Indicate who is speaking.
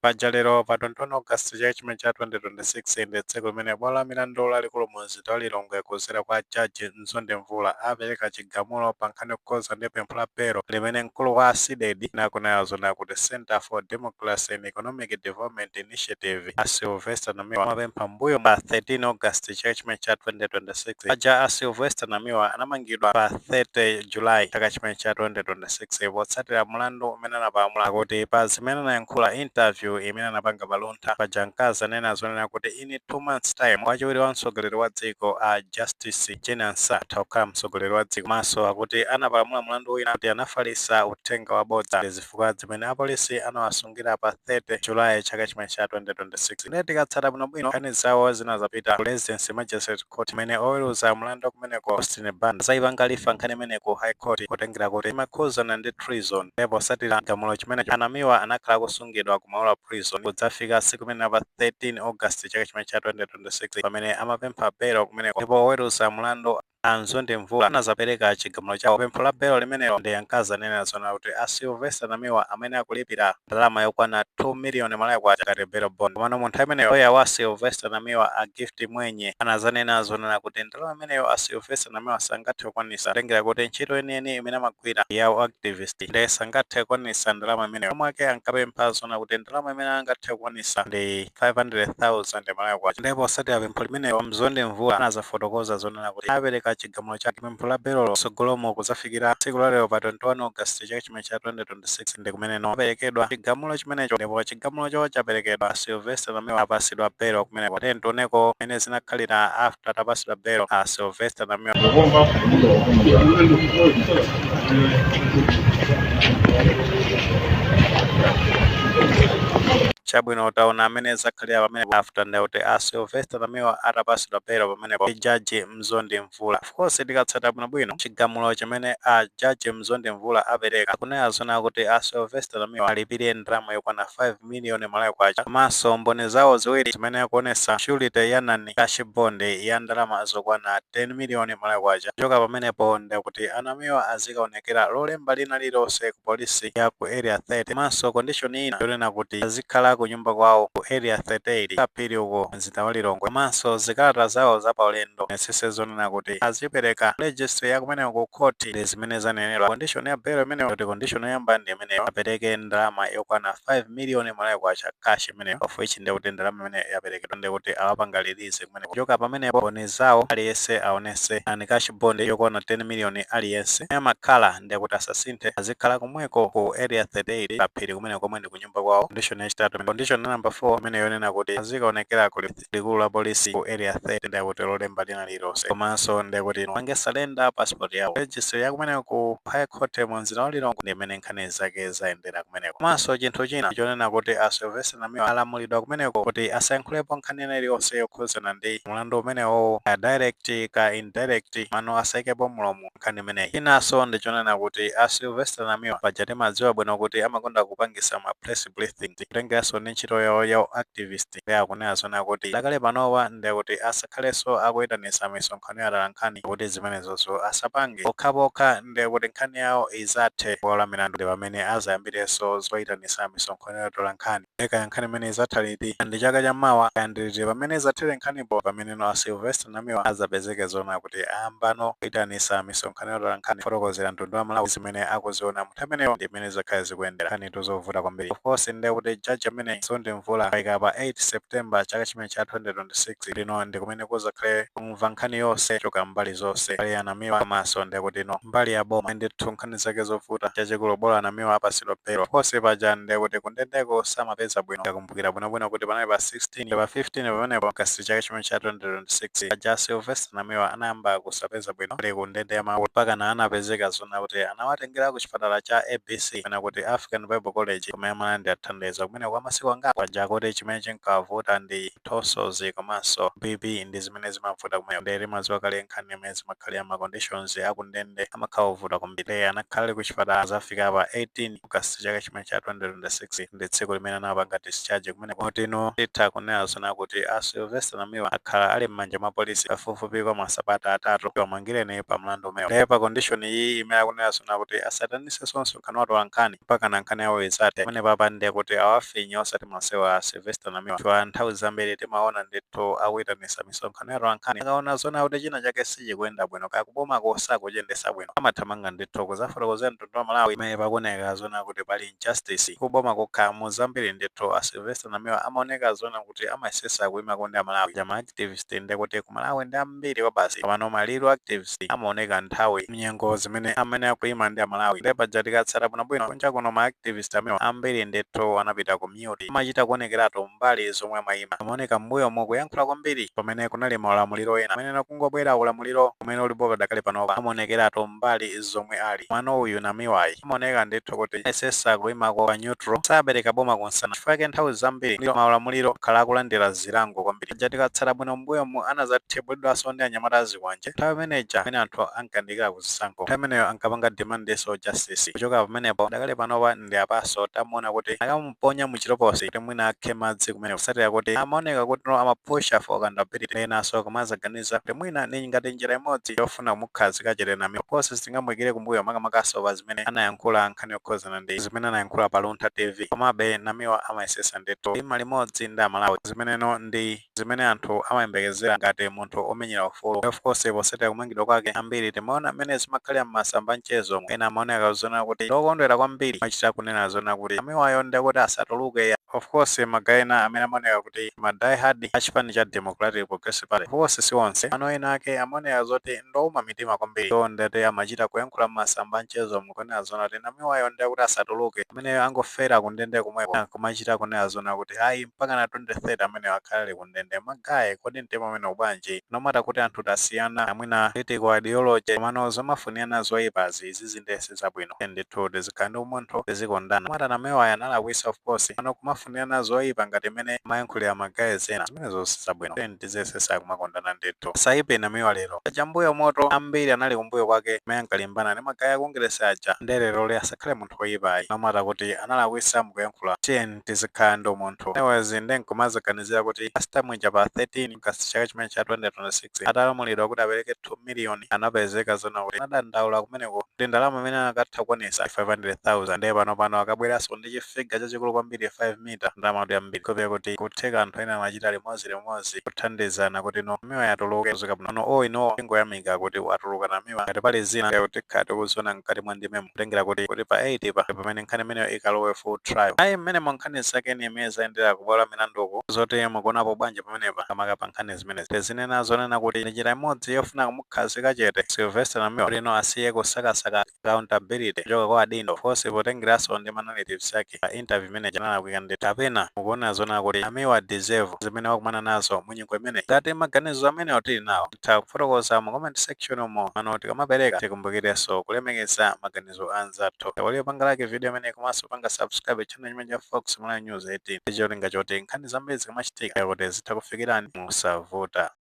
Speaker 1: Paja lero pa 21 August chaka chimene cha 2026 ndi tsiku limene bwalo la milandu lalikulu mu mzinda wa Lilongwe kudzera kwa Jaji Mzonde Mvula apereka chigamulo pa nkhani yokhuza ndi pempho la belo limene mkulu wa CDEDI, nakunayo zona kuti Center for Democracy and Economic Development Initiative, a Sylvester Namiwa amapempha mbuyo pa 13 August chaka chimene cha 2026. Paja a Sylvester Namiwa anamangidwa pa 30 July chaka chimene cha 2026 potsatira mlandu umene anapalamula kuti pa zimene anayankhula, interview imene anapanga paluntha. Paja mkazi anena zonena kuti in 2 months time wachiwiri wa mtsogoleri wa dziko a Justice Jane Ansah atha kukhala mtsogoleri wa dziko. Komanso akuti anapalamula mlandu wina kuti anafalitsa uthenga wabodza, ndi zifukwa zimene apolisi anawasungira pa 30 July chaka chimene cha 2026. Ndiye tikatsata bwinobwino, nkhani zawo zina zapita ku Residence Magistrate Court, imene oweruza mlandu kumeneko Austin Banda zayipanga refer nkhani imene ku High Court kutengera kuti imakhuzana ndi treason. Ndipo potsatira gamulo chimenecho, anamiwa anakhala kusungidwa ku Maula Prison kudzafika tsiku imene pa 13 August chaka chimene cha 2026 pamene amapempha belo kumeneko, ndipo oweruza mlandu a Mvula anazapereka chigamulo chawo pempho la belo limenelo. Ndi ankazi anena zona kuti a Sylvester Namiwa amene akulipira ndalama yokwana 2 million Malawi kwacha ngati bail bond. Komano munthu ameneyo, loya wa Sylvester Namiwa a Gift Mwenye, anazanena zonena kuti ndalama imeneyo a Sylvester Namiwa sangathe kukwanisa kutengera kuti ntchito yeniyeni imene amagwira yawo activist, ndi sangathe kukwanisa ndalama imeneyo. Omwe ake ankapempha zona kuti ndalama imene angathe kukwanisa ndi 500,000 Malawi kwacha. Ndipo potsatira pempho limeneyo, Mzonde Mvula anazafotokoza zonena kuti apereka chigamulo chake pempho la belolo tsogolomo kuzafikira tsiku la lero pa 21 August chaka chimene cha 2026 ndi kumeneno aperekedwa chigamulo chimenecho. Ndipo chigamulocho chaperekedwa, Sylvester Namiwa apasidwa belo kumeneko. Tiyeni tioneko mmene zinakhalira after atapasidwa belo a Sylvester Namiwa. Chabwino, taona amene zakhalira pamene after ndekuti a Sylvester Namiwa atapasidwa belo pamenepo ndi Jaji Mzondi Mvula. Of course, tikatsata bwinobwino chigamulo chimene a Jaji Mzondi Mvula apereka, akunena zona kuti a Sylvester Namiwa alipire ndalama yokwana 5 miliyoni Malawi kwacha, komanso mboni zawo ziwiri zimene akuonesa surety ya non cash bond ya ndalama zokwana 10 miliyoni Malawi kwacha. Kuchoka pamenepo, ndekuti anamiwa azikaonekera Lolemba lina lililonse ku polisi ya ku Area 30, komanso condition ina yonena kuti azikhala ku nyumba kwawo ku Area 38 kaphiri uko mzinda wa Lilongwe, komanso zikalata zawo zapaulendo nesese zonena kuti azipereka registry ya kumeneko ku court. Ndi zimene zanenedwa condition ya bail imeneyo, kuti condition yoyamba ndi imeneyo, apereke ndalama yokwana 5 miliyoni Malawi kwacha cash imeneyo, of which ndekuti ndalama imene yaperekedwa, ndekuti awapanga release kumeneko. Kuchoka pamenepo, mboni zawo aliyense aonese non cash bond yokwana 10 miliyoni aliyense. Amakhala ndekuti asasinthe, azikhala komweko ku Area 38 paphiri kumene komwe ndi kunyumba kwawo, condition yachitatu. Condition number 4 imene yonena kuti azikaonekera ku likulu la polisi ku Area 30 ndekuti Lolemba lina lililonse, komanso ndekuti pange surrender passport yawo registry ya kumeneko ku High Court mu mzinda wa Lilongwe. Ndi imene nkhani zake zayendera kumeneko. Komanso chinthu china chonena kuti a Sylvester Namiwa alamulidwa kumeneko kuti asayankhulepo nkhani ina iliyonse yokhuzana ndi mlandu umenewo, ka direct ka indirect, mano asayikepo mlomo nkhani imeneyi. Chinanso ndi chonena kuti a Sylvester Namiwa paja timadziwa bwino kuti amakonda kupangisa ma press briefing kutengeranso ndi ntchito yawo ya activist. Ndi akunena zona kuti dakale panopa ndekuti asakhalenso akuyitanisa misonkhano ya atolankhani, kuti zimenezozo asapange pokhapokha ndekuti nkhani yawo izathe bwalo la milandu, ndi pamene azayambirenso zoyitanisa misonkhano ya atolankhani. Kaya nkhani imene izatha liti, ndi chaka chammawa kaya ndiliti, pamene izathere nkhanipo, pameneno a Sylvester Namiwa azapezeke zona kuti ayambano kuyitanisa misonkhano ya atolankhani kufotokozera mtundu wa Malawi zimene akuziona munthu ameneyo ndi imene zakhale zikuyendera. Nkhani zovuta kwambiri. Of course, ndiye kuti jaji amene Mzondi Mvula ayika pa 8 September chaka chimene cha 2026 lino ndi kumene kuzakhale kumva nkhani yonse choka mbali zonse, mbali ya Namiwa komanso ndiye kuti no mbali ya boma. Ndithu nkhani zake zovuta. Chachikulu, bola Namiwa apasidwa belo. Of course, paja ndiye kuti kundendeko samapeza bwino. Ndakumbukira bwinobwino kuti panali pa 16, pa 15 pamenepo August chaka chimene cha 2026, paja Sylvester Namiwa anayamba kusapeza bwino ali ku ndende ya Maula, mpaka anapezeka zona kuti anawatengera ku chipatala cha ABC kapena kuti African Bible College, kumene amalandira thandizo kumene kwa masiku angapo. Paja kuti chimene chinkavuta ndi tonsils komanso BP, ndi zimene zimavuta kumene. Ndi limadziwa kale nkhani imene zimakhalira, ma conditions akundende amakhala ovuta kwambiri. Anakhala ali ku chipatala zafika pa 18 August chaka chimene cha 2026, ndi tsiku limene anapanga discharge kumene. Motino titha kunena zona kuti a Sylvester Namiwa akhala ali m'manja mwa polisi pafupifupi kwa masabata 3 wamangireni pa mlandu umenewu. Ndiye pa condition iyi imene akunena zona kuti asatanisenso msonkhano wa atolankhani mpaka na nkhani yawo izathe pamene papa, ndiye kuti awafinye. Osati masewa Sylvester Namiwa, chifukwa nthawi zambiri timaona ndithu akuyitanisa misonkhano ya atolankhani. Akaona zona kuti china chake sichikuyenda bwino, kakubomako sakuchiyendesa bwino, amathamanga ndithu kuzafotokozera mtundu wa Malawi imene pakuoneka zona kuti pali injustice kuboma kokha. Mu zambiri ndithu a Sylvester Namiwa amaoneka zona kuti amayesesa kuyima ndi Amalawi. Jama activist ndekuti ku Malawi ndi ambiri kwabasi, pamano maliro activist amaoneka nthawi mnyengo zimene amene akuyima ndi Amalawi. Ndipo paja tikatsata bwinobwino kunja kuno, ma activist amene ambiri ndithu anapita ku mute, amachita kuonekeratu mbali zomwe amayima. Amaoneka m'mbuyo mukuyankhula kwambiri pamene kunali maulamuliro ena, amene kungobwera ulamuliro umene ulipo padakali panopa, amaonekeratu mbali zomwe ali. Mwana uyu Namiwayi amaoneka ndithu kuti ayesesa kuyimako pa neutral, sabereka boma kunsana. Chifukwa chake nthawi zambiri maulamuliro akhala akulandira zilango kwambiri. Paja tikatsata bwino m'mbuyomu anazathebwedwanso ndi anyamata azikwanje nthawi imeneja amene anthu ankandikira kuzisankho. Nthawi imeneyo ankapanga demand justice. Kuchoka pamenepo dakali panopa ndi apaso tamuona kuti akamuponya muchitokosi kuti mwina akhe madzi kumene, kusatira kuti amaoneka kuti no, amapusha for accountability. Enanso kumazaganiza kuti mwina ni ngati njira imodzi yofuna kumukhazika chete Namiwa. Of sitingamuyikire kumbuyo, makamakaso pa zimene anayankhula, nkhani yokhuzana ndi zimene anayankhula pa Luntha TV. Komabe Namiwa amayesesa ndithu ima limodzi ndi Amalawi, zimeneno ndi zimene anthu amayembekezera ngati munthu omenyera ufulu. Of course, posatira kumangidwa kwake, ambiri timaona mmene zimakhalira m'masamba mchezo. Ena amaoneka zona kuti lokondwera kwambiri, machita kunena zona kuti Namiwayo ndekuti asatuluke. Of course, ma guy ena amene amaoneka kuti ma diehard achipani cha Democratic Progressive Party, of course si onse, ano ena ake amaoneka zoti ndowuma mitima kwambiri, so ndete amachita kuyankhula m'masamba mchezo mukunena zona kuti Namiwayo ndekuti asatuluke, ameneyo angofera kundende kumweko. Kumachita kunena zona kuti ayi, mpaka na 2030 ameneyo akhalale kundende. Ma guy, kodi mtima umene ubwanji? Nomata kuti anthu tasiyana amwina political ideology, komano zomafunirana zoyipazi izizi ndese zabwino ndithu. Tizikhala ndi umunthu, tizikondana. Mata Namiwa analakwisa, of course, pano kumafunirana zoyipa ngati imene mayankhulira ma guys ena, zimenezo sizabwino. Tiziyesesa kumakondana ndithu. Saipe Namiwa lero chambuyo moto, ambiri anali kumbuyo kwake amene ankalimbana ndi ma guy akongeresa aja. Ndelero asakhale munthu woyipayi, nomata kuti analakwisa mukuyankhula. Tiyeni tizikhala ndi umunthu. Anyways, ndi nkumaziganizira kuti last time ija pa 13 August chaka chimene cha 2026, atalamulidwa kuti apereke 2 million, anapezeka zona kuti anadandaula kumeneko kuti ndalama imene anakatha kukwanisa 500,000. Ndiye pano pano akabweranso ndi chi figure chachikulu kwambiri, 5 mita, ndalama yambiri, kupeza kuti kutheka anthu ena amachita limodzi limodzi kuthandizana kuti no, Namiwa yatuluke kuzika bwino. No, all in all, ingoyamika kuti watuluka Namiwa. Ngati pali zina kuti khati kuziona mkati mwa ndimemo, kutengera kuti pa 8 pa pamene nkhani imeneyo ikalowe full trial. Ayi, mmene mwa nkhani zake ni imene zayendera kubwalo milanduku, zoti mukuonapo bwanji pamenepa, kamaka pa nkhani zimenezi tizinena zonena kuti ndi njira imodzi yofuna kumukhazika chete Sylvester Namiwa, kuti ino asiye kusakasaka accountability kuchoka kwa adindo, force potengeranso ndi ma narratives ake pa interview imene analakwika ndithu, kapena mukuona zona kuti Namiwa deserve zimene wakumana nazo mu nyengo imene? Ngati maganizo amenewo tili nawo, titha kufotokoza mu comment section umo. Mano tikamapereka, tikumbukirenso kulemekeza maganizo anzathu. Waliyo panga like video imene, komanso panga subscribe channel chimene cha Fox Malawi News 18, ndi cholinga choti nkhani zambiri zikamachitika kuti zitha kufikirani musavuta.